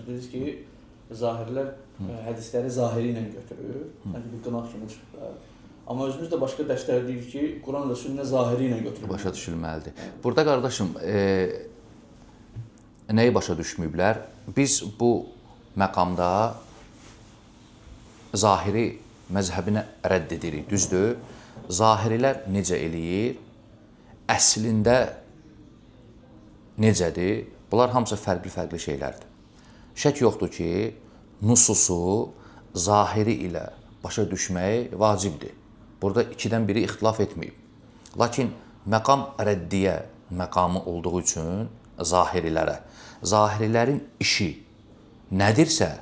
Məsələn, dediniz ki, zahirlər hədisləri zahiri ilə götürür. Sanki bir qınaq kimi çıxır. Amma özümüz də başqa dərslər deyirik ki, Quran və sünnə zahiri ilə götürülür. Başa düşülməlidir. Burada qardaşım, nəyi başa düşməyiblər? Biz bu məqamda zahiri məzhəbinə rədd edirik, düzdür? Zahirilər necə eləyir? Əslində necədir? Bunlar hamısı fərqli-fərqli şeylərdir. Şək yoxdur ki, nususu zahiri ilə başa düşmək vacibdir. Burada ikidən biri ixtilaf etməyib. Lakin məqam rəddiyə məqamı olduğu üçün zahirilərə, zahirilərin işi nədirsə,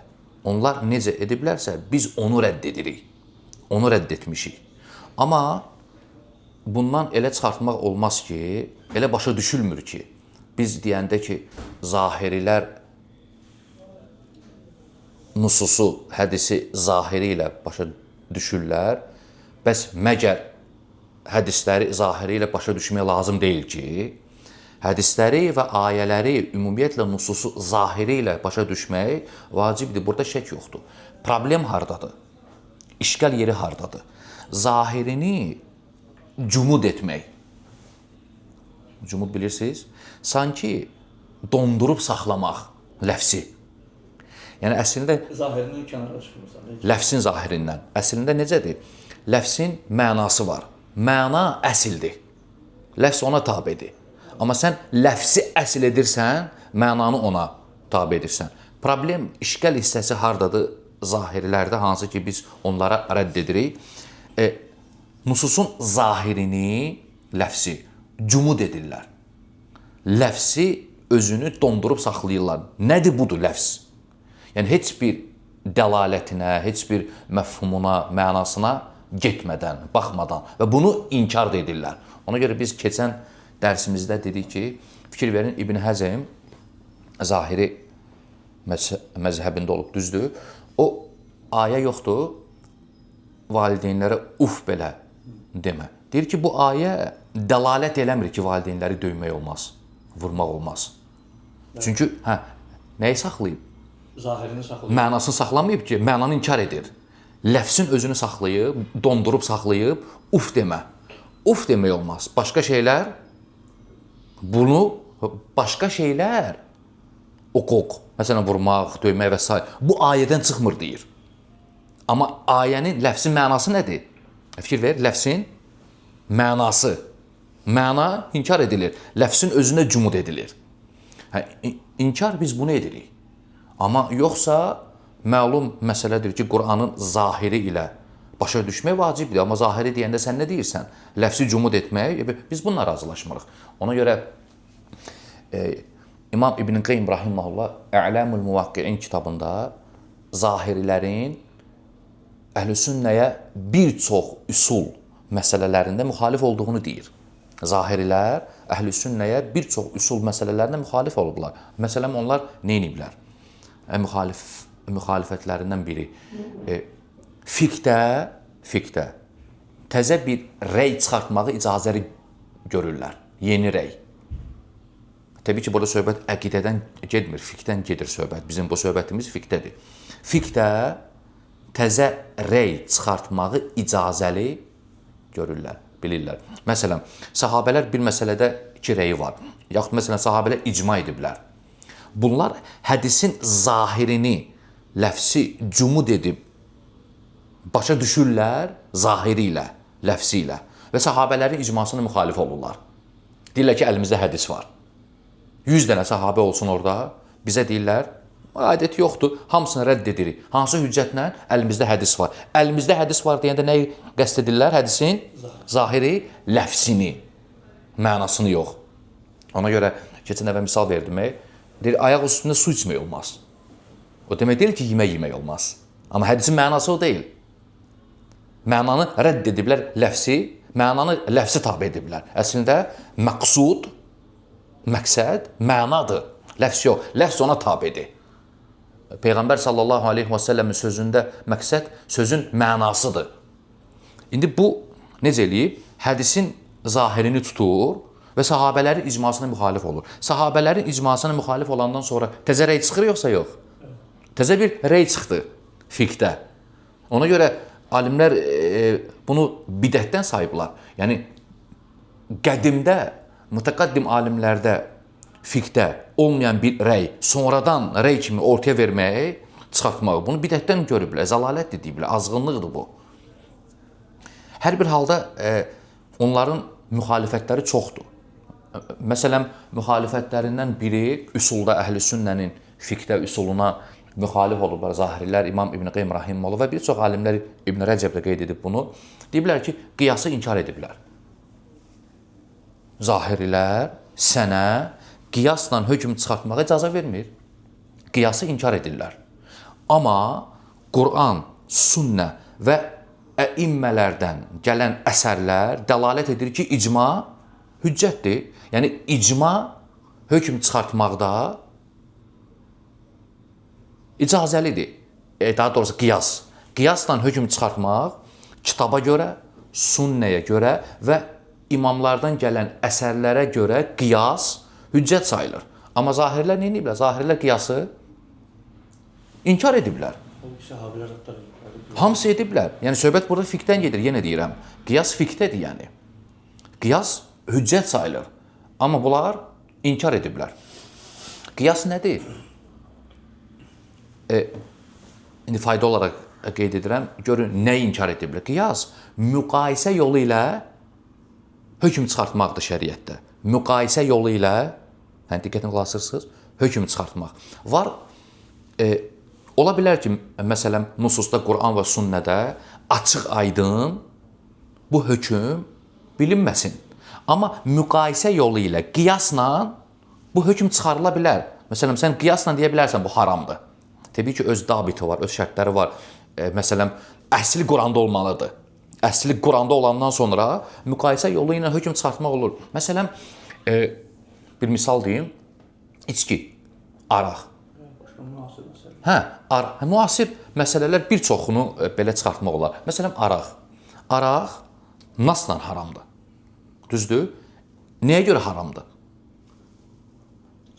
onlar necə ediblərsə, biz onu rədd edirik. Onu rədd etmişik. Amma bundan elə çıxartmaq olmaz ki, elə başa düşülmür ki, biz deyəndə ki, zahirilər nususu, hədisi zahiri ilə başa düşürlər, bəs məgər hədisləri zahiri ilə başa düşmək lazım deyil ki, hədisləri və ayələri, ümumiyyətlə nususu zahiri ilə başa düşmək vacibdir. Burada şək yoxdur. Problem hardadır? İşqal yeri hardadır? Zahirini cumud etmək. Cumud bilirsiniz? Sanki dondurub saxlamaq ləfsi. Yəni əslində zahirindən kənara çıxmırsan. Ləfsin zahirindən. Əslində necədir? Ləfsin mənası var. Məna əsildir. Ləfs ona tabedir. Amma sən ləfsi əsl edirsən, mənanı ona tabe edirsən. Problem, işqal hissəsi hardadır? Zahirilərdə, hansı ki biz onlara rədd edirik. Nususun zahirini, ləfsi cumud edirlər. Ləfsi özünü dondurub saxlayırlar. Nədir budur ləfs? Yəni heç bir dəlalətinə, heç bir məfhumuna, mənasına getmədən, baxmadan və bunu inkar da edirlər. Ona görə biz keçən dərsimizdə dedik ki, fikir verin, İbn Həzm zahiri məzhəbində olub, düzdür? O ayə yoxdur, valideynlərə uf belə demə. Deyir ki, bu ayə dəlalət eləmir ki, valideynləri döymək olmaz, vurmaq olmaz. Çünki nəyi saxlayıb? Zahirini saxlayıb. Mənasını saxlamayıb ki, mənanı inkar edir. Ləfsin özünü saxlayıb, dondurub saxlayıb, uf demə. Uf demək olmaz. Başqa şeylər, bunu, başqa şeylər, hüquq, məsələn, vurmaq, döymək və s. Bu ayədən çıxmır deyir. Amma ayənin, ləfsin mənası nədir? Fikir ver, ləfsin mənası. Məna inkar edilir. Ləfsin özünə cumud edilir. İnkar biz bunu edirik. Amma yoxsa məlum məsələdir ki, Qur'anın zahiri ilə başa düşmək vacibdir. Amma zahiri deyəndə sən nə deyirsən? Ləfsi cumud etmək, biz bununla razılaşmırıq. Ona görə İmam İbn Qeym rahimehullah A'lamul Muvaqqi'in kitabında zahirilərin Əhl-i Sünnəyə bir çox üsul məsələlərində müxalif olduğunu deyir. Zahirilər Əhl-i Sünnəyə bir çox üsul məsələlərində müxalif olublar. Məsələn, onlar nə ediblər? Müxalifətlərindən biri. Fiqhdə təzə bir rəy çıxartmağı icazəli görürlər. Yeni rəy. Təbii ki, burada söhbət əqidədən getmir, fiqhdən gedir söhbət. Bizim bu söhbətimiz fiqhdədir. Fiqhdə təzə rəy çıxartmağı icazəli görürlər, bilirlər. Məsələn, sahabələr bir məsələdə iki rəyi var. Yaxud məsələn, sahabələr icma ediblər. Bunlar hədisin zahirini, ləfsi cumud edib başa düşürlər zahiri ilə, ləfsi ilə və sahabələrin icmasına müxalif olurlar. Deyirlər ki, əlimizdə hədis var. 100 dənə sahabə olsun orada, bizə deyirlər, adət yoxdur, hamısını rədd edirik. Hansı hüccətlə? Əlimizdə hədis var. Əlimizdə hədis var deyəndə nəyi qəsd edirlər? Hədisin zahiri, ləfsini, mənasını yox. Ona görə keçən dəfə misal verdim. Deyir, ayaq üstündə su içmək olmaz. O demək deyil ki, yemək yemək olmaz. Amma hədisin mənası o deyil. Mənanı rədd ediblər, ləfsi, mənanı ləfsi tabe ediblər. Əslində, məqsud, məqsəd mənadır. Ləfs yox, ləfs ona tabedir. Peyğəmbər sallallahu aleyhi və səlləmin sözündə məqsəd sözün mənasıdır. İndi bu necə eləyib? Hədisin zahirini tutur və sahabələrin icmasına müxalif olur. Sahabələrin icmasına müxalif olandan sonra təzə rəy çıxır yoxsa yox? Təzə bir rey çıxdı fiqhdə. Ona görə alimlər bunu bidətdən sayıblar. Yəni qədimdə, mütəqaddim alimlərdə fiqhdə olmayan bir rəy sonradan rəy kimi ortaya vermək, çıxartmaq, bunu bidətdən görüblər, zəlalətdir deyiblər, azğınlıqdır bu. Hər bir halda onların müxalifətləri çoxdur. Məsələn, müxalifətlərindən biri üsulda Əhl-i Sünnənin fiqhdə üsuluna müxalif olublar. Zahirilər, İmam İbn Qeym rahimehullah və bir çox alimlər, İbn Rəcəb də qeyd edib bunu. Deyiblər ki, qiyası inkar ediblər. Zahirilər sənə qiyasla hökm çıxartmağa icazə vermir. Qiyası inkar edirlər. Amma Quran, sünnə və əimmələrdən gələn əsərlər dəlalət edir ki, icma hüccətdir. Yəni icma hökm çıxartmaqda icazəlidir. Daha doğrusu qiyas. Qiyasla hökm çıxartmaq kitaba görə, sünnəyə görə və imamlardan gələn əsərlərə görə qiyas hüccət sayılır. Amma zahirlər nə ediblər? Zahirlər qiyası inkar ediblər. Hamısı ediblər. Yəni söhbət burada fiqhdən gedir, yenə deyirəm. Qiyas fiqhdədir yəni. Qiyas hüccət sayılır. Amma bunlar inkar ediblər. Qiyas nədir? İndi fayda olaraq qeyd edirəm. Görün, nə inkar ediblər? Qiyas müqayisə yolu ilə hökm çıxartmaqdır şəriətdə. Müqayisə yolu ilə, yəni diqqətini qulaq asırsınız, hökm çıxartmaq. Var, ola bilər ki, məsələn, nususda, Quran və sünnədə açıq aydın bu hökm bilinməsin. Amma müqayisə yolu ilə, qiyasla bu hökm çıxarıla bilər. Məsələn, sən qiyasla deyə bilərsən, bu haramdır. Təbii ki, öz dabiti var, öz şərtləri var. Məsələn, əsli Quranda olmalıdır. Əsli Quranda olandan sonra müqayisə yolu ilə hökm çıxartmaq olur. Məsələn, bir misal deyim, içki, araq. Hə, müasir məsələlər bir çoxunu belə çıxartmaq olar. Məsələn, araq. Araq nasla haramdır. Düzdür? Nəyə görə haramdır?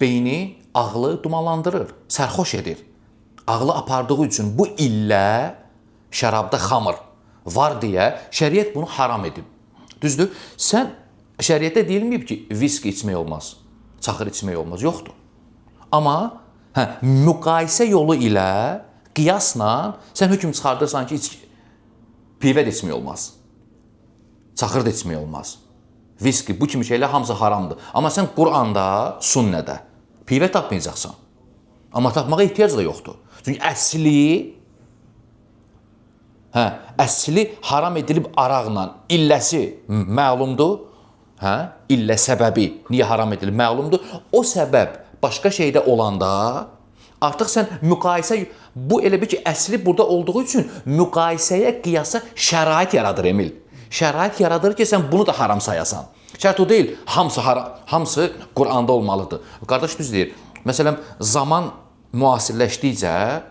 Beyni, ağlı dumanlandırır, sərxoş edir. Ağlı apardığı üçün bu illə şərabda xamır var deyə şəriət bunu haram edib. Düzdür? Sən şəriətdə deyilməyib ki, viski içmək olmaz, çaxır içmək olmaz. Yoxdur. Amma müqayisə yolu ilə, qiyasla sən hökm çıxardırsan ki, pivə də içmək olmaz, çaxır da içmək olmaz, viski, bu kimi şeylər hamısı haramdır. Amma sən Quranda, sünnədə pivə tapmayacaqsan. Amma tapmağa ehtiyac da yoxdur. Çünki əsli haram edilib araqla, illəsi məlumdur. İllə səbəbi niyə haram edilib məlumdur. O səbəb başqa şeydə olanda artıq sən müqayisə, bu elə bir ki, əsli burada olduğu üçün müqayisəyə, qiyasa şərait yaradır Emil. Şərait yaradır ki, sən bunu da haram sayasan. Şərt o deyil, hamısı Quranda olmalıdır. Qardaş düz deyir. Məsələn, zaman müasirləşdikcə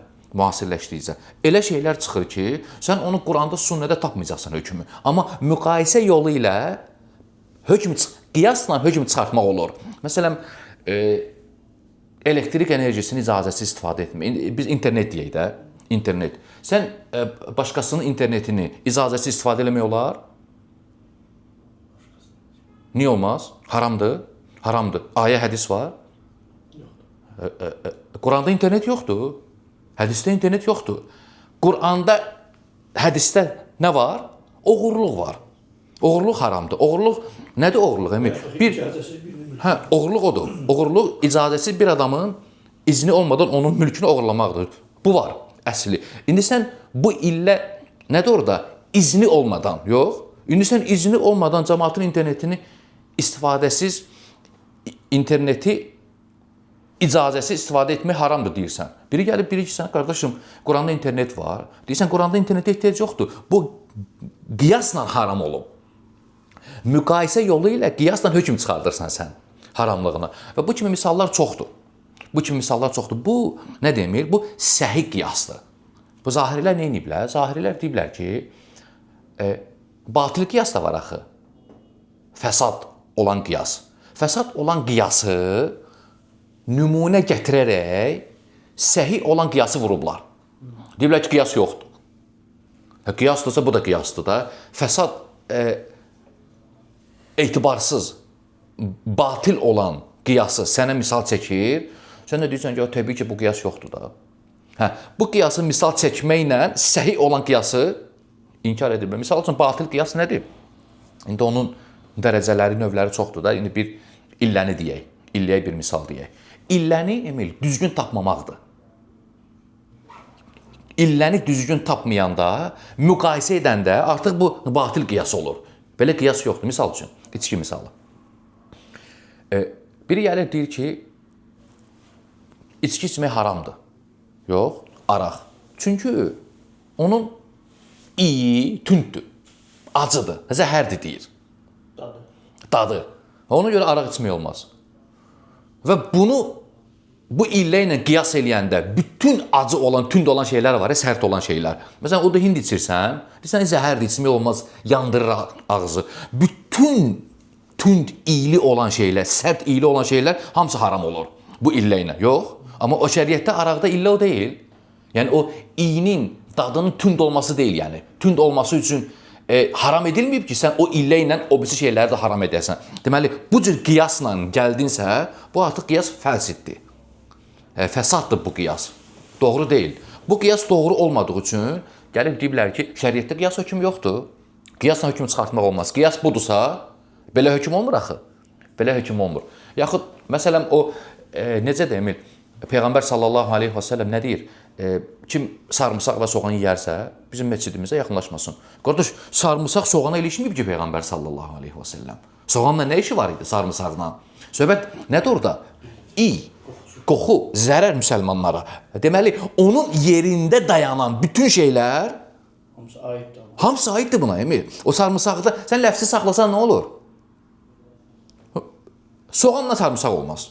elə şeylər çıxır ki, sən onu Quranda, sünnədə tapmayacaqsan hökmü. Amma müqayisə yolu ilə qiyasla hökm çıxartmaq olur. Məsələn, elektrik enerjisini icazəsiz istifadə etmək. Biz internet deyək də, internet. Sən başqasının internetini icazəsiz istifadə eləmək olar? Niyə olmaz? Haramdır. Haramdır. Ayə, hədis var? Yoxdur. Quranda internet yoxdur. Hədisdə internet yoxdur. Quranda, hədisdə nə var? Oğurluq var. Oğurluq haramdır. Oğurluq nədir oğurluq Emil? Oğurluq odur. Oğurluq icazəsiz bir adamın izni olmadan onun mülkünü oğurlamaqdır. Bu var əsli. İndi sən bu illə nədir orada? İzni olmadan, yox. İndi sən izni olmadan cəmaatın internetini istifadəsiz, interneti icazəsiz istifadə etmək haramdır deyirsən. Biri gəlib, biri ki, sən qardaşım, Quranda internet var. Deyirsən, Quranda internetə ehtiyac yoxdur. Bu qiyasla haram olub. Müqayisə yolu ilə qiyasla hökm çıxardırsan sən haramlığına. Və bu kimi misallar çoxdur. Bu kimi misallar çoxdur. Bu nə demir? Bu səhih qiyasdır. Bu zahirilər nə ediblər? Zahirilər deyiblər ki, batil qiyas da var axı. Fəsad olan qiyas. Fəsad olan qiyası nümunə gətirərək Səhih olan qiyası vurublar. Deyiblər ki, qiyas yoxdur. Hə, qiyasdırsa bu da qiyasdır da. Fəsad etibarsız, batil olan qiyası sənə misal çəkir. Sən də deyirsən ki, təbii ki, bu qiyas yoxdur da. Hə, bu qiyası misal çəkməklə səhih olan qiyası inkar edilmir. Misal üçün batil qiyas nədir? İndi onun dərəcələri, növləri çoxdur da. İndi bir illəni deyək. İlləyə bir misal deyək. İlləni, Emil, düzgün tapmamaqdır. İlləni düzgün tapmayanda, müqayisə edəndə artıq bu batil qiyas olur. Belə qiyas yoxdur. Misal üçün, içki misalı. Biri gəlir deyir ki, içki içmək haramdır. Yox, araq. Çünki onun iyi tündür, acıdır, zəhərdir deyir. Dadı. Dadı. Ona görə araq içmək olmaz. Və bunu bu illə ilə qiyas eləyəndə bütün acı olan, tünd olan şeylər var, sərt olan şeylər. Məsələn, o da hind içirsən, deyirsən zəhərdir, içmək olmaz, yandırır ağzı. Bütün tünd iyli olan şeylər, sərt iyli olan şeylər hamısı haram olur bu illə ilə. Yox, amma o şəriətdə araqda illə o deyil. Yəni o iyinin dadının tünd olması deyil, yəni. Tünd olması üçün haram edilməyib ki, sən o illə ilə o birisi şeyləri də haram edəsən. Deməli, bu cür qiyasla gəldinsə, bu artıq qiyas fəsiddir. Fəsaddır bu qiyas. Doğru deyil. Bu qiyas doğru olmadığı üçün gəlib deyiblər ki, şəriətdə qiyas hökmü yoxdur. Qiyasla hökm çıxartmaq olmaz. Qiyas budursa, belə hökm olmur axı. Belə hökm olmur. Yaxud məsələn o necə deyim, Peyğəmbər sallallahu aleyhi və səlləm nə deyir? Kim sarımsaq və soğan yeyərsə, bizim məscidimizə yaxınlaşmasın. Qardaş, sarımsaq soğana ilişməyib ki Peyğəmbər sallallahu aleyhi və səlləm. Soğanla nə işi var idi sarımsaqla? Söhbət nədir orada? İy, qoxu, zərər müsəlmanlara. Deməli, onun yerində dayanan bütün şeylər hamısı aiddir. Hamısı aiddir buna, Emil. O sarımsaqda sən ləfsi saxlasan nə olur? Soğanla sarımsaq olmaz.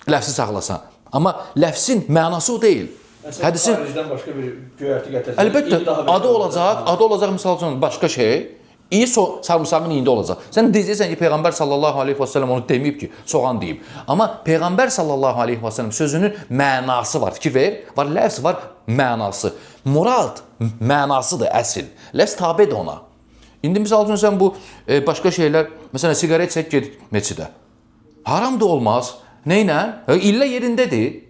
Ləfsi saxlasan. Amma ləfsin mənası o deyil. Hədisin xaricdən başqa bir göyərti gətirsən. Əlbəttə, adı olacaq, adı olacaq misal üçün başqa şey. İyi sarımsağın iyində olacaq. Sən deyəcəksən ki, Peyğəmbər sallallahu aleyhi və səlləm onu deməyib ki, soğan deyib. Amma Peyğəmbər sallallahu aleyhi və səlləm sözünün mənası var. Fikir ver, var ləfs, var mənası. Murad mənasıdır əsil. Ləfs tabedir ona. İndi misal üçün sən bu başqa şeylər, məsələn siqaret çək get meçidə. Haram da olmaz. Nə ilə? İllə yerindədir.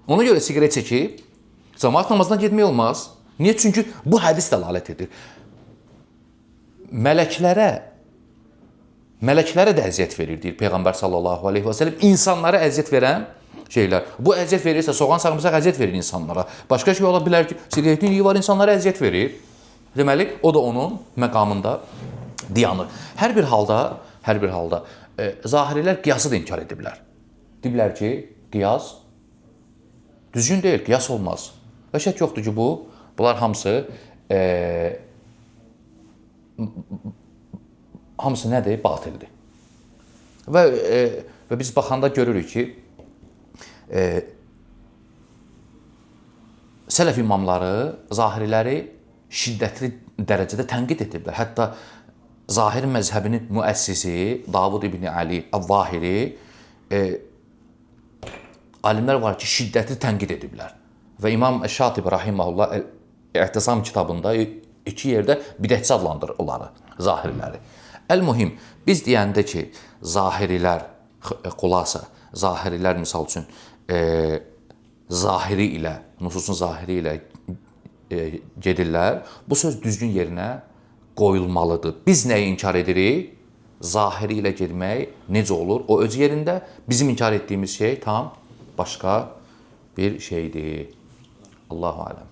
Ona görə siqaret çəkib camaat namazına getmək olmaz. Niyə? Çünki bu hədis dəlalət edir. Mələklərə də əziyyət verir, deyir Peyğəmbər sallallahu aleyhi və səlləm. İnsanlara əziyyət verən şeylər. Bu əziyyət verirsə, soğan, sarımsaq əziyyət verir insanlara. Başqa şey ola bilər ki, siqaretin iyi var, insanlara əziyyət verir. Deməli, o da onun məqamında dayanır. Hər bir halda zahirilər qiyası da inkar ediblər. Deyiblər ki, qiyas düzgün deyil, qiyas olmaz. Və şək yoxdur ki, bunlar hamısı hamısı nədir? Batildir. Və biz baxanda görürük ki, sələf imamları zahiriləri şiddətli dərəcədə tənqid ediblər. Hətta zahir məzhəbinin müəssisi Davud ibn Ali Əl-Zahiri alimlər var ki, şiddətli tənqid ediblər. Və İmam Şatibi rahimehullah İ'tisam kitabında iki yerdə bidətçi adlandırır onları, zahiriləri. Əl-mühim, biz deyəndə ki, zahirilər, xulasa, zahirilər misal üçün zahiri ilə, nususun zahiri ilə gedirlər, bu söz düzgün yerinə qoyulmalıdır. Biz nəyi inkar edirik? Zahiri ilə getmək necə olur? O öz yerində, bizim inkar etdiyimiz şey tam başqa bir şeydir. Allahu aləm.